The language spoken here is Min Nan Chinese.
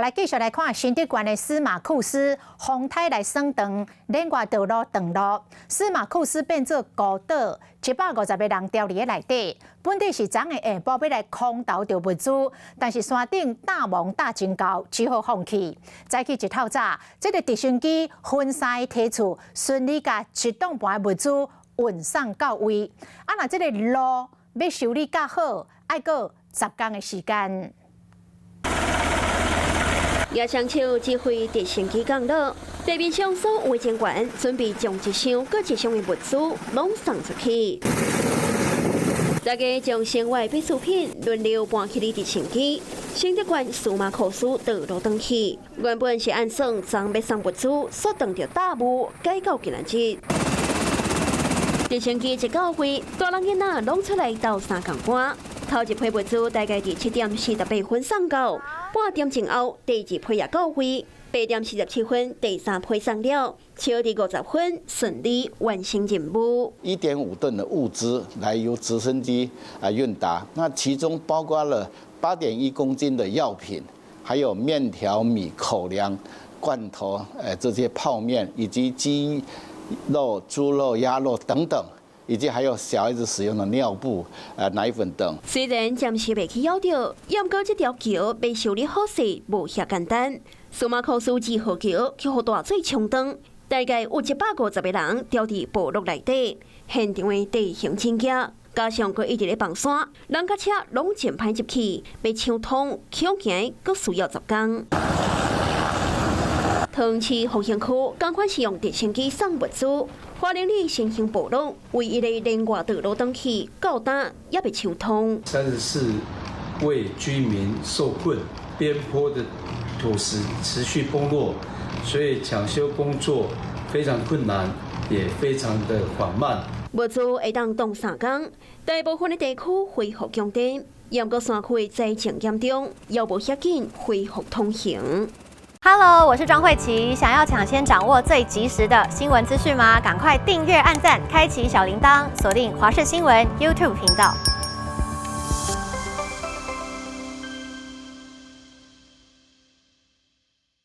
來繼續來看新竹縣的司馬庫斯風颱來算斷，連外道路斷路，司馬庫斯變做孤島，150個人牢佇咧內底。本底是昨昏下晡欲來空投著物資，但是山頂大霈大真厚，只好放棄。早起一透早，這个直升機分三梯次順利共一擋盤的物資運送到位。啊，若這个路欲修理較好，愛閣10工的時間。也雙手指揮直升機降落，地面上所有人員準備將一箱閣一箱的物資攏送出去。大家將生活必需品輪流搬去直升機，新竹縣司馬庫斯道路斷去。原本是按算昨欲送物資，煞撞著大霧，改到今仔日。直升機一到位，大人囡仔攏出來鬥相共搬。頭一批物資大概佇7點48分送到，半點鐘後第二批也到位，8點47分第三批送了，超佇50分順利完成任務。1.5噸的物資來由直升機啊運達，那其中包括了8.1公斤的藥品，還有麵條、米、口糧、罐頭，這些泡麵，以及雞肉、豬肉、鴨肉等等。以及還有小孩子使用的尿布、奶粉等。雖然暫時袂去咬著，毋過這條橋欲修理好勢無遐簡單。司馬庫斯二號橋去予大水沖斷，大概有150個人牢佇部落內底，現場的地形真驚，加上閣一直咧崩山，人佮車攏真歹入去，欲搶通恐驚閣需要10工。桃園市復興區仝款是用直升機送物資，花蓮里新興部落唯一的連外道路斷去，到今猶未搶通。34位居民受困，邊坡的土石持續崩落，所以搶修工作非常困難，也非常的緩慢。物資會當擋3工，大部分的地區恢復供電，毋過山區的災情嚴重，猶無遐緊恢復通行。 Hello，我是莊慧琪。想要搶先掌握最及時的新聞資訊嗎？趕快訂閱、按讚、開啟小鈴鐺，鎖定華視新聞 YouTube 頻道。